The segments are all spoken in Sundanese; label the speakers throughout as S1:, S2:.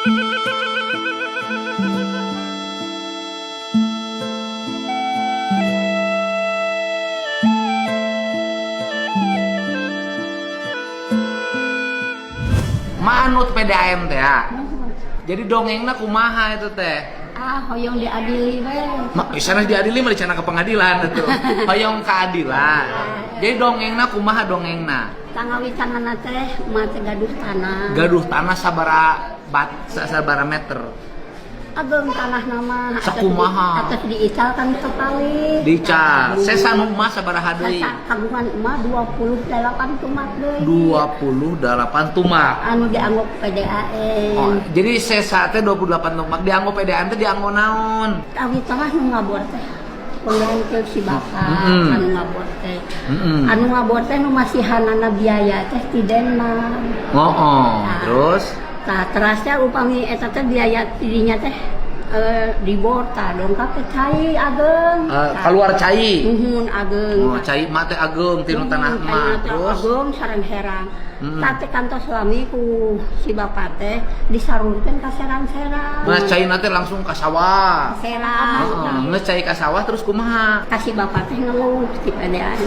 S1: Manut PDAM teh ya. Jadi dongengna kumaha itu teh?
S2: Ah, hoyong diadili we.
S1: Ma, sana diadili mah dicana ke pengadilan itu. Hoyong keadilan. Jadi dongengna kumaha dongengna?
S2: Tangawitanana teh emak teh gaduh tanah.
S1: Gaduh tanah sabara bat sabara meter.
S2: Ageung tanah nama
S1: Sakumaha?
S2: Atos diical kan sapalih.
S1: Dical. Sesa nu emas sabaraha deui?
S2: Sesa kagungan emak 28 tumak deui.
S1: 28 tumak.
S2: Anu dianggap PDAM.
S1: Oh, jadi sesa teh 28 tumak dianggo PDAM teh dianggo naon?
S2: Awit tanah nu ngabor teh. Pengganti si bapak anu ngabor teh. Anu ngabor teh nu masihanana biaya teh ti Denmark.
S1: Oh, oh.
S2: Nah.
S1: Terus.
S2: Tah terasnya upami eta teh biaya tidinya teh dibor tah dongkap teh cai ageung.
S1: Eh, keluar cai.
S2: Nuhun ageung.
S1: Oh, cai mah teh ageung tinu tanah
S2: Nuhun,
S1: mah.
S2: caina teh
S1: Terus.
S2: Ageung sareng herang. Tah teh kantos lami ku si bapak teh disarurkeun ka serang-serang.
S1: Nah, cai teh langsung ka sawah.
S2: Serang.
S1: Heeh, geus cai ka sawah terus kumaha?
S2: Ka si bapak teh ngeluh ti PDAM.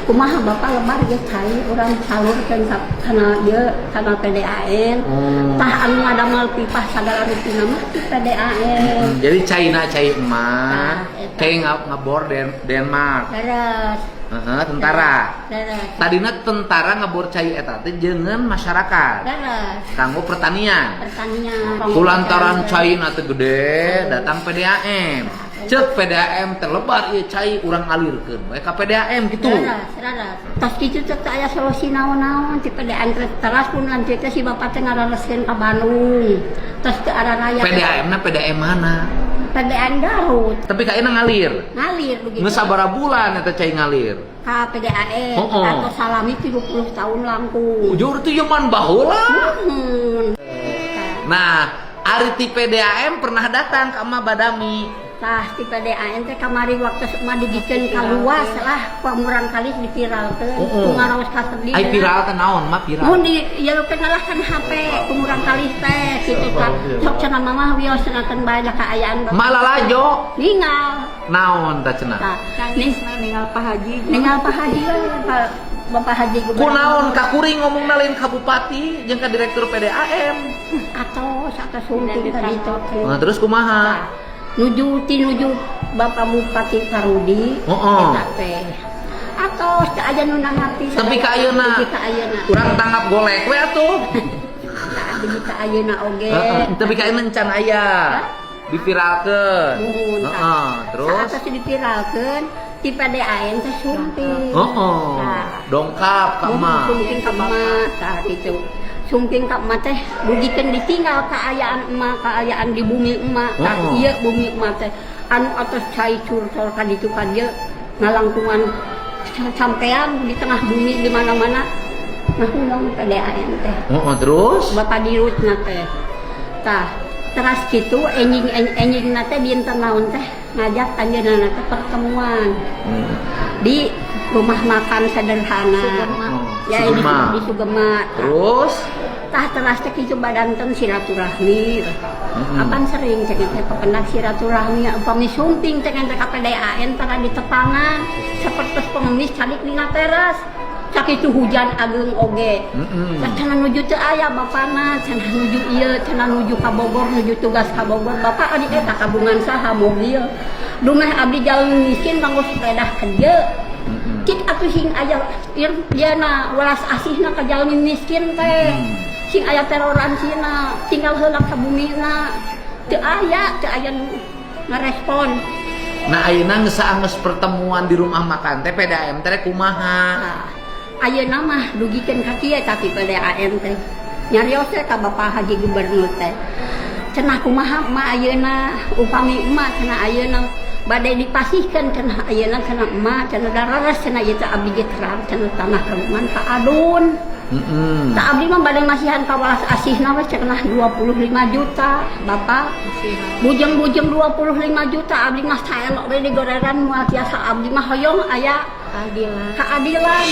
S2: Kumaha bapak lebar ge cai urang salurkeun ka kana ieu kana PDAM.
S1: Oh.
S2: Tah anu ngadamel pipah sagala rupina mah ti PDAM.
S1: Jadi caina cai emak,
S2: Tah, eta.
S1: cai ngabor Denmark.
S2: Leres.
S1: Heeh, tentara.
S2: Leres.
S1: Tadina tentara ngabor cai eta teh jeung masyarakat.
S2: Leres.
S1: Kanggo pertanian.
S2: Pertanian.
S1: Kulantaran caina teh gede, datang PDAM. Cek PDAM terlebar ieu cai urang alirkeun we ka PDAM gitu.
S2: Leres, leres. Tos kitu teh teu aya solusi naon-naon ti PDAM teh teras pun lanceuk teh si bapak teh ngarareskeun ka Bandung. Tos teu araraya.
S1: PDAM na PDAM mana?
S2: PDAM Garut.
S1: Tapi kaina ngalir.
S2: Ngalir begitu.
S1: Geus sabaraha bulan eta cai ngalir?
S2: Ka PDAM
S1: Oh, oh.
S2: atau salami 30 tahun langkung.
S1: Ujur tuh zaman baheula.
S2: Nuhun.
S1: Nah, ari ti PDAM pernah datang ke Emak Badami.
S2: Tah ti PDAM teh kamari waktu emak dugikeun ka luas lah murang kali diviralkeun.
S1: Oh, oh.
S2: Ku ngaraos kasedih.
S1: Ai viral teh naon mah viral?
S2: Mun di ieu lah kan HP ku murang kali teh kitu tah. Sok cenah mamah wios cenah teh bae da kaayaan.
S1: Malalajo
S2: Ningal.
S1: Naon tah cenah?
S2: Tah, nih
S3: Ningal Pak Haji.
S2: Ningal Pak Haji we, Pak Bapak Haji Gubernur.
S1: Kunaon ka kuring ngomongna lain ka bupati jeung ka direktur PDAM.
S2: Atos atos sumping ka ditu teh.
S1: Nah, terus kumaha?
S2: Tah, nuju ti nuju Bapak Bupati Parudi
S1: Oh, oh.
S2: eta teh. Atos teu aya nu nanggapi.
S1: Tapi ka ayeuna.
S2: Dugi ka ayeuna.
S1: Urang tanggap golek we atuh.
S2: Tah dugi ka ayeuna oge.
S1: Heeh, tapi ka ayeuna encan aya. Diviralkeun.
S2: Nuhun, tah.
S1: Heeh, terus.
S2: Saat diviralkeun ti PDAM teh sumping.
S1: Heeh.
S2: Tah.
S1: Dongkap ka emak.
S2: Sumping ka emak tah kitu. Sumping ka emak teh dugikeun ditinggal kaayaan emak, kaayaan di bumi emak. Tah
S1: Oh.
S2: ieu bumi emak teh anu atos cai curcol ka ditu ka dieu ngalangkungan sampean di tengah bumi di mana-mana. Nah, undang PDAM teh.
S1: Heeh, terus.
S2: Bapak dirutna teh. Tah, teras kitu enjing enjing teh dinten naon teh ngajak anjeunna teh pertemuan di rumah makan sederhana.
S1: Sugema.
S2: Ya,
S1: Sugema.
S2: di Sugema.
S1: Terus.
S2: Tah teras teh kitu badanten silaturahmi. Apan sering cek teh pependak silaturahmi upami sumping cek teh ka PDAM tara di tepangan sapertos pengemis calik dina teras. Sakitu hujan ageung oge. Tah cenah nuju teu aya bapana, cenah nuju ieu, cenah nuju ka Bogor, nuju tugas ka Bogor. Bapak ari eta kabungan saha mobil. Dumeh abdi jalan miskin kanggo sepeda ka dieu. Cik atuh sing aya ieu na welas asihna ka jalmi miskin teh. Sing aya toleransi-na, tinggal heula ka bumina. Teu aya, teu aya nu ngarespon.
S1: Nah, ayeuna geus saanggeus pertemuan di rumah makan teh PDAM teh kumaha?
S2: Tah, ayeuna mah dugikeun ka kieu tapi PDAM teh. Nyarios teh ka Bapak Haji Gubernur teh. Cenah kumaha emak ayeuna upami emak cenah ayeuna bade dipasihkeun cenah ayeuna cenah emak cenah darares cenah ieu teh abdi ge terang cenah tanah kagungan ka adun. Tah abdi mah bade masihan ka welas asihna we cenah 25 juta Bapak. Bujeng-bujeng 25 juta abdi mah saelok we digoreran moal tiasa abdi mah hoyong aya
S3: keadilan.
S2: Keadilan.